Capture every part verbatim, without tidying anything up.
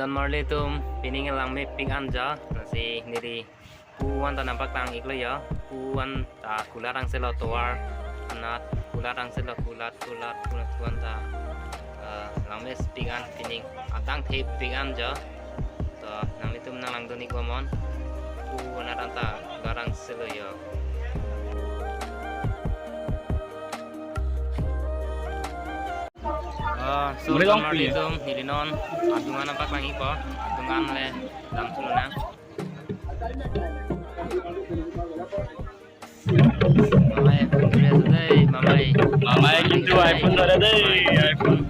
Don marli atum, pining langmepik an jo, lasi neli pu an ta nangpaklang iklo jo, pu an ta kulat angselo tovar, anat kulat angselo kulat, kulat, kulat pu an ta, eh, langmepik an pining, adang thepik an jo, to nanglitum nanglangdun ik bomnon, pu anat an ta kulat angselo jo. Ah, so, Mari dong, marli atum, neli non adung an nangpaklang ikpo, adung an le dam thulonang. Mamai, iPhone duri ase dei, mamai. Mamai, কিন্তু iPhone ধৰে দেই, iPhone.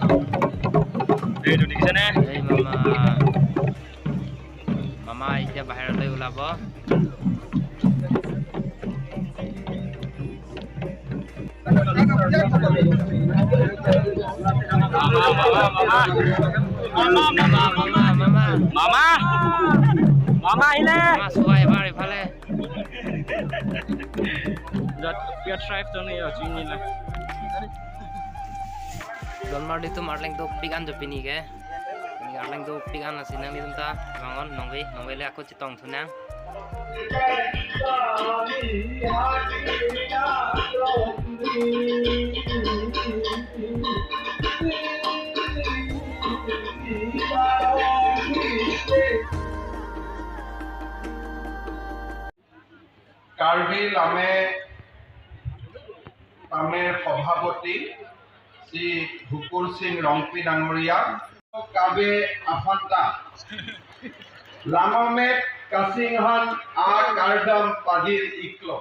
এই, এইটো দেখিছেনে? এই মামা। মামা এতিয়া বাহিৰলৈ ওলাব। মামা, মামা, মামা। মামা, মামা, মামা, মামা। মামা। মামা আহিলে। মামা চোৱা এবাৰ ইফালে। That we are trying to know your journey, like. Don marli atum, arleng dopik an jo pini ke. Pini arleng dopik an, lasi nanglitum ta vangnon, nongve, nongve le ako chetong thunang. Karbi লামে, লামেৰ সভাপতি শ্ৰী হুকুৰ সিং ৰংপি ডাঙৰীয়া, কাবে আফান্তা, লামামেত কাচিংহান আ কাৰ্ডাম পাদিৰ ইকলো।